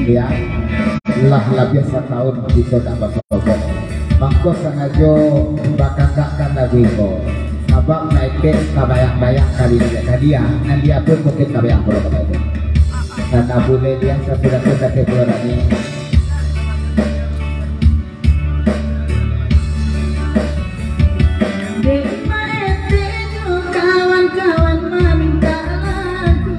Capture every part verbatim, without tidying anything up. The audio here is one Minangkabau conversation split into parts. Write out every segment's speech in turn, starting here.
Ya, lah labiah satahun kito dak basobok. Mangko sangajo bakakakkan lagu iko, sabab Maetek tabayang-bayang kali liek ka dia, nan dia pun mungkin tabayang pulo ka Maetek. Karano buliah liek sasudah tu kato pulo Rani. Dek Maetek jo kawan-kawan mamintak lagu.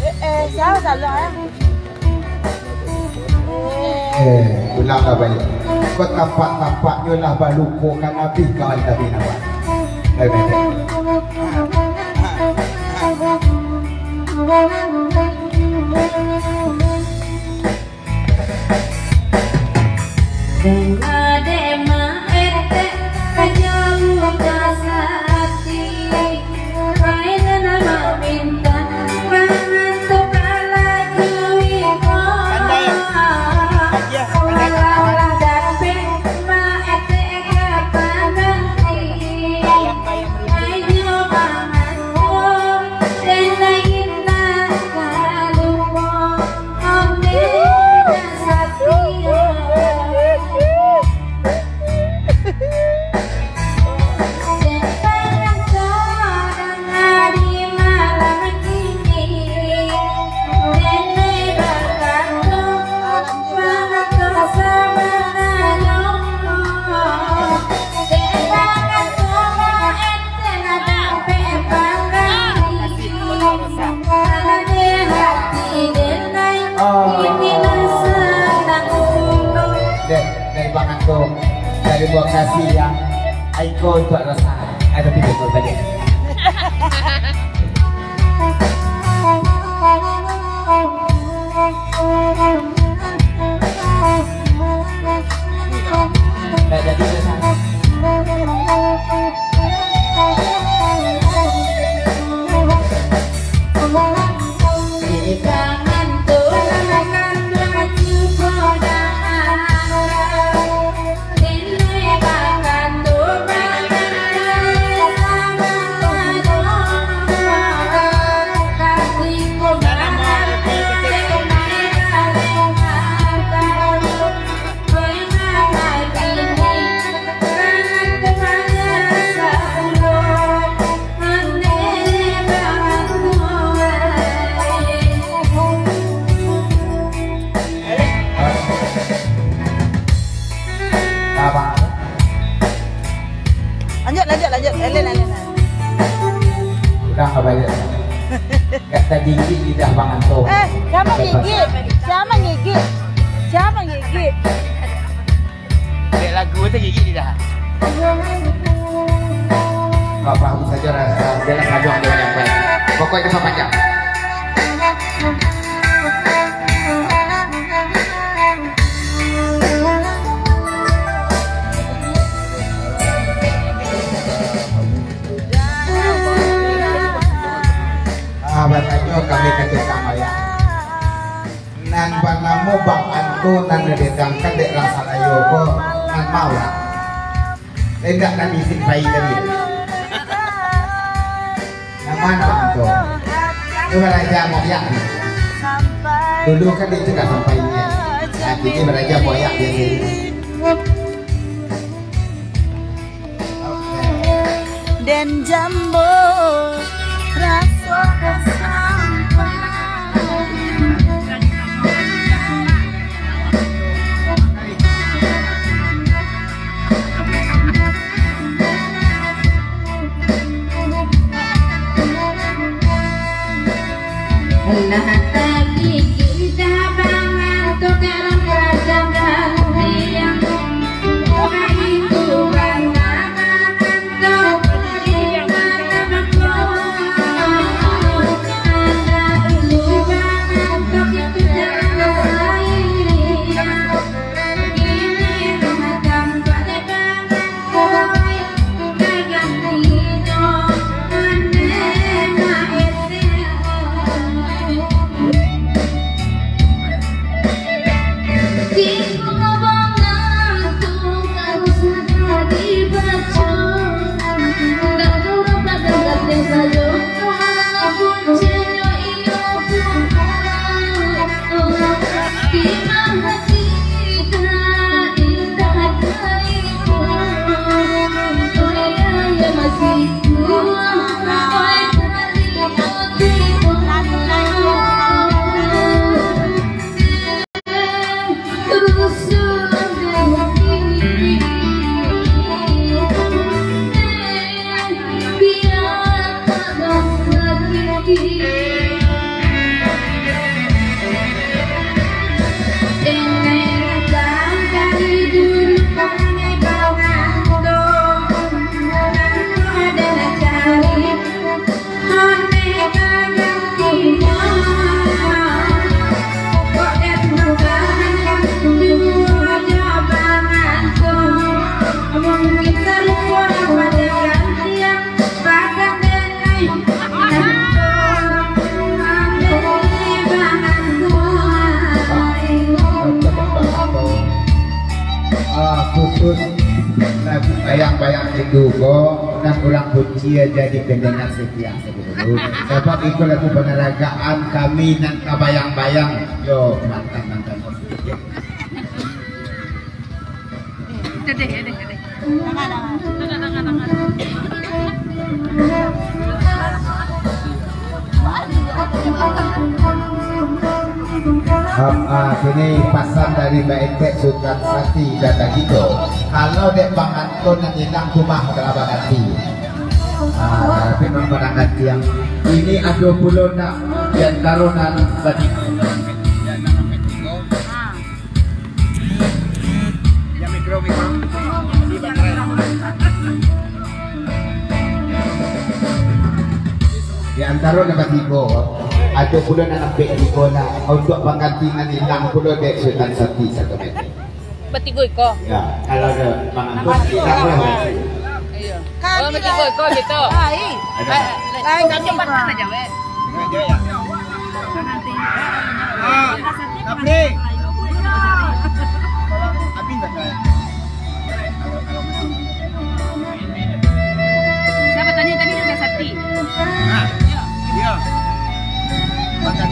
Eh, eh, jauh tak, Long, eh? Eh, ulang lah baliak. Kok tampak-tampaknyo lah baluko kan abih kawan kami nampak. Baik, baik, baik. Oh. Dek, dari Bang Anto, dari Bang Kasi ya. Aiko untuk rasa. Ada tiga kau tadi. Abang. Lanjut, lanjut, lanjut. Elen, Elen. Udah, abang, ya. Kata gigit lidah Bang Anto. Eh, siapa gigit? Siapa gigit? Siapa gigit? Dek lagu tu gigit lidah. Bapak aku saja rasa, dia lah saja ada yang baik. Pokoknya itu panjang. Ah, batanyo kami ka tukang ayah. Nan banamo Bang Anto, nan Dendangkan dek rasa layo ko, nan mau lah. Indak nan isin pai tadi. Nan mano tu? Itu baraja moyak. Dulu kan itu dah sampai ni. Nah, kini baraja moyak biasa. Den jambo raso sampah. Nah, tadi kita banganto dalam kerajaan yang itu bangan Ah, khusus lagu Bayang-Bayang Rindu ko, nan urang punci jadi pendengar setia. Sabab iko lagu panaragaan kami nan tabayang-bayang jo mantan-mantan. Ah, ah, kini pasan dari Mbak Etek Sutan Sati kata kito. Kalau dek panganto nan ilang rumah telah baganti. Ah, tapi memang barang ganti yang ini ado pulo nak di antaro nan tadi. Di antaro nan batigo, ado pulo nan ampek tigo lah. Untuk pangganti nan ilang pulo dek Sutan Sati satu meter. Batigo iko. Ya, kalau ada pangantun, kita boleh. Iyo. Oh, batigo iko gitu. Lain. Lain. Lain. Cepat kan aja, weh. Ah, Kapri. Abin tak ada. Siapa tanya tadi udah Sati? Ah, iya. Makan.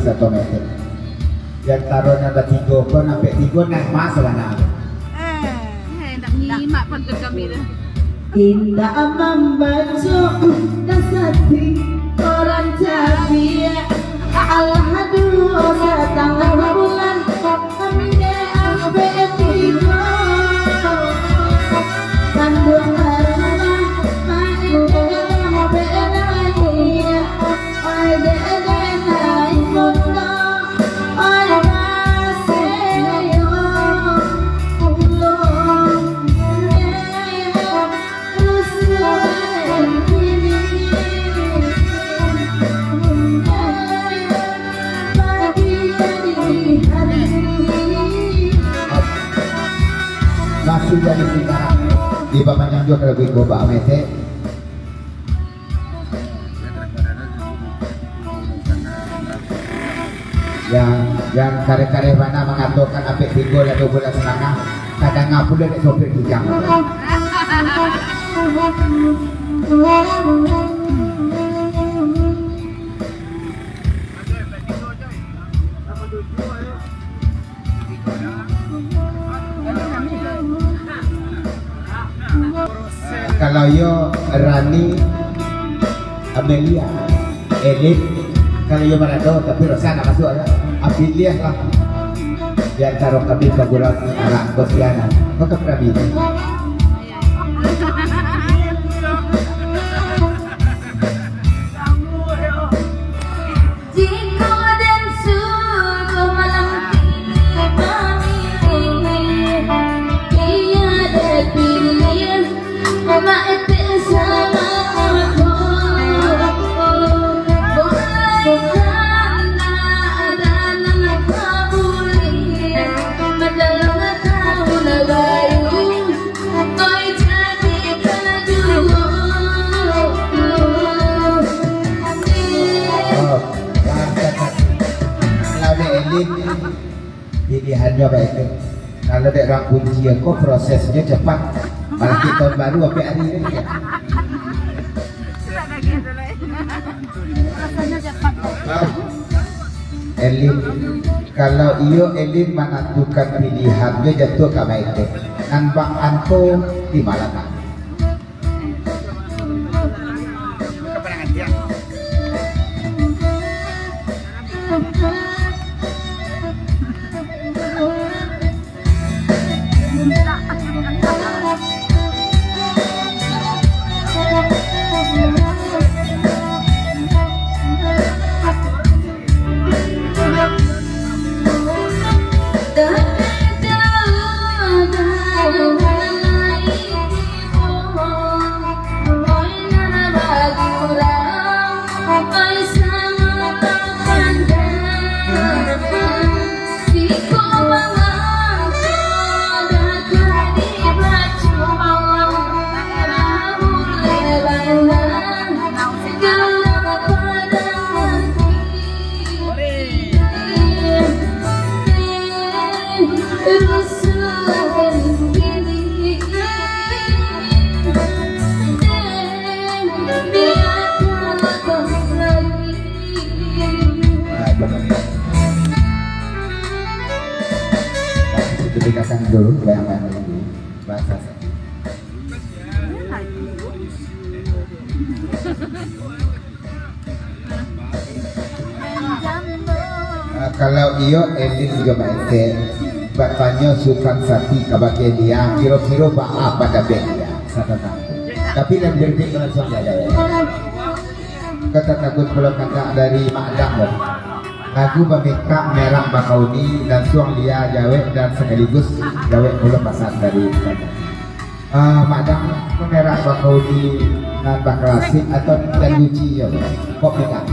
Satu meter. Di antaro nan batigo ko, nan ampek tigo nan ma sabana. Eh, eh, nak nyimak pantun kami tu. Indak mambaco dasati orang cabiak. Alah duo satangah bulan, ambiak ampek tigo. Kanduang barumah, main dalam ampek naiak. Masih jadi sekarang di papanjang juga kalau gue bawa metek. Yang, yang kareh-kareh bana mangatokan ampek tigo lah duo bulan satangah, kadanga pulo dek sopir kijang. Kalau iyo Rani, Amelia, Elin, kalau iyo Manado, tapi Rosa ndak masuak lah. Amelia lah. Di antaro kami paguruan anak kosianan, maka kami. Jiko den suruh malam kini mamilih, iyo den pilih Maetek samo ako. Bukan anak dalam kaburi, madalam taun baru. Oh, bahasa tadi. Kalau dek elit, pilihannyo baik tu. Kalau dek urang kunci ko, prosesnyo cepat. Malah di tahun baru, ampek hari ni. Rasanya cepat. Ah. Elin, kalau iyo Elin manantukan pilihan, iyo jatuah ka Maete. Nan Bang Anto di malam hari. Itu dikatakan dulu, bayang-bayang dulu. Bahasa. Ah, kalau iyo, Elin jo Maete batanyo Sutan Sati kabake Lia, kiro-kiro baa pandapek Lia satantang tu. Tapi labiah lebih langsung sajo, yo. Kata takut pulo kandak dari Mak Dang, yo. Lagu bamintak merak bakauni, lansuang Lia jawek dan sakaligus jawek pulo pasan dari Sutan Sati. Ah, Mak Dang, merak bakauni nan baklasik atau nan lucu, yo? Pop Minang.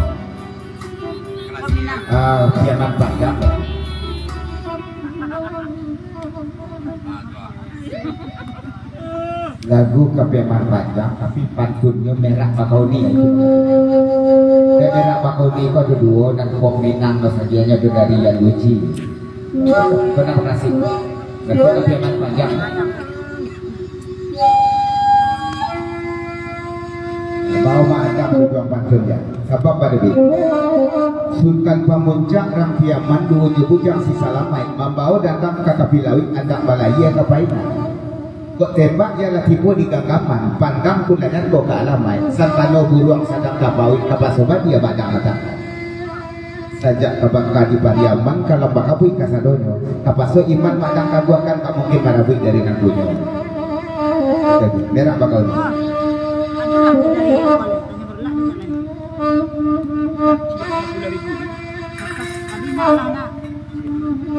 Ah, Piaman Panjang. Lagu Piaman Panjang, tapi pantunnyo merak bakauni. Dek merak bakauni ko ado duo, nan Pop Minang, nan sajonyo tu dari Yan Luci. Kena makasih. Lagu Piaman Panjang. Bawa Mak Adam duduak pantun, yo. Sabab badabi, Sutan Pamuncak rang Piaman, duo jo bujang si Salamaik, mambawo datang ka tapi lauik, andak balayia ka Painan. Kok tembak iyo lah tibo di ganggaman, pandang kundangan ko ka alamaik, santano buruang sadang ka bauik, ka baso badia badang datang. Sajak ka bangka di Pariaman, ka lambah kabuik kasadonyo, tapaso iman madang kaguakan, tak mungkin marabuik dari nan punyo. Jadi, merak bakal ni.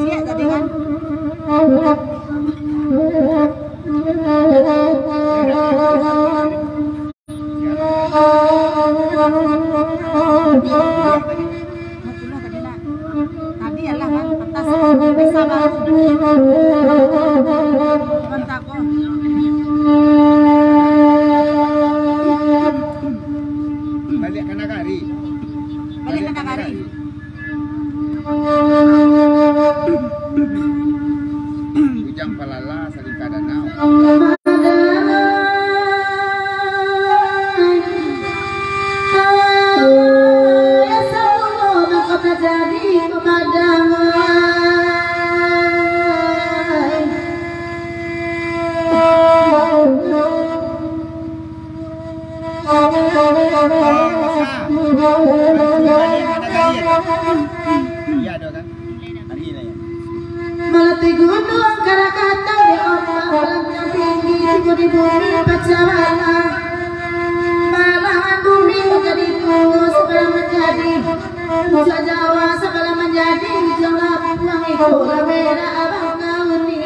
Siap tadi kan? Tadi alah kan, atas, bisa baru. Mantap, oh. Balik ka nagari. Balik ka nagari. Bujang Palala, Salingka Danau. Malatih gunung karakatang di ombak, balantang tinggi tibo di bumi pacah balah. Balahan bumi manjadi duo, sabala manjadi pucuak Jawa, sabala manjadi ujang lapuang, iko lah merak abang kauni.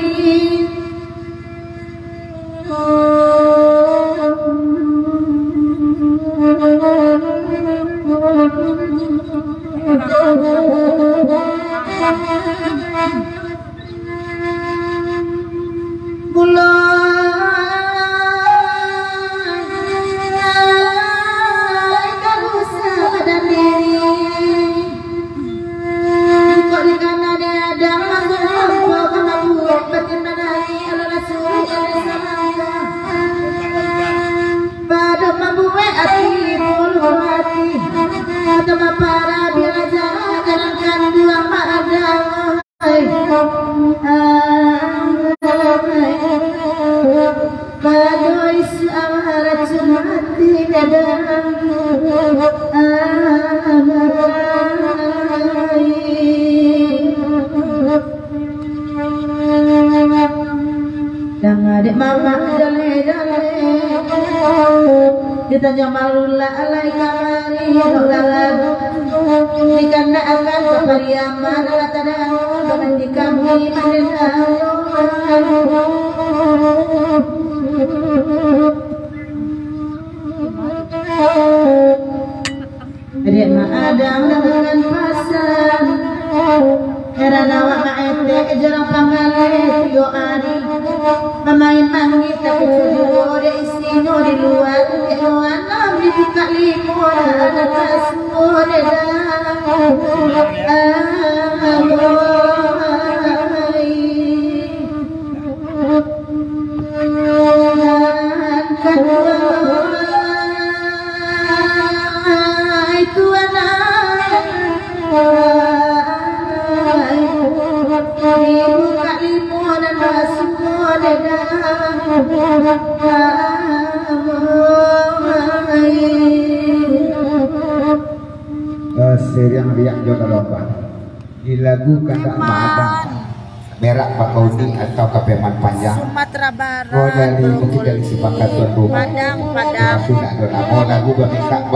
Mulai karusa badan diri. Kok dikana di Adam, mangko ambo ka mambuek batin badai, alah suruik dari samangka. Pado mambuek ati, puluah ati, atau mapara bialah jalan, jangan kanduang mak Adam. Pado isu awak racun hati gadang. Danga dek mamak jaleh-jaleh. Ditanyo marulak alai kamari, dok dalam. Dikandakkan ka Pariaman, alah tadango, doman di kami mandengar. Dek Mak Adam dangan pasan. Heran awak maetek jorang pangaleh tigo ari. Mamain manggih tapi tujuh dek isinyo di lua, dek anam dibukak limo, anak kasuo dek dah. Aduh, ai. Nan kaduo, ai Tuhan, ai, dibukak limo nan basuo dek dah. Ai. Eh, siriang riak jo kalompok. Di lagu Kandak Maadang, merak bakauni atau kapeman panjang. Sumatera Barat. Oh, dari Bukit dari Simpang Katuan Rumah. Padang, Padang. Tapi nak ada nama lagu bamikak.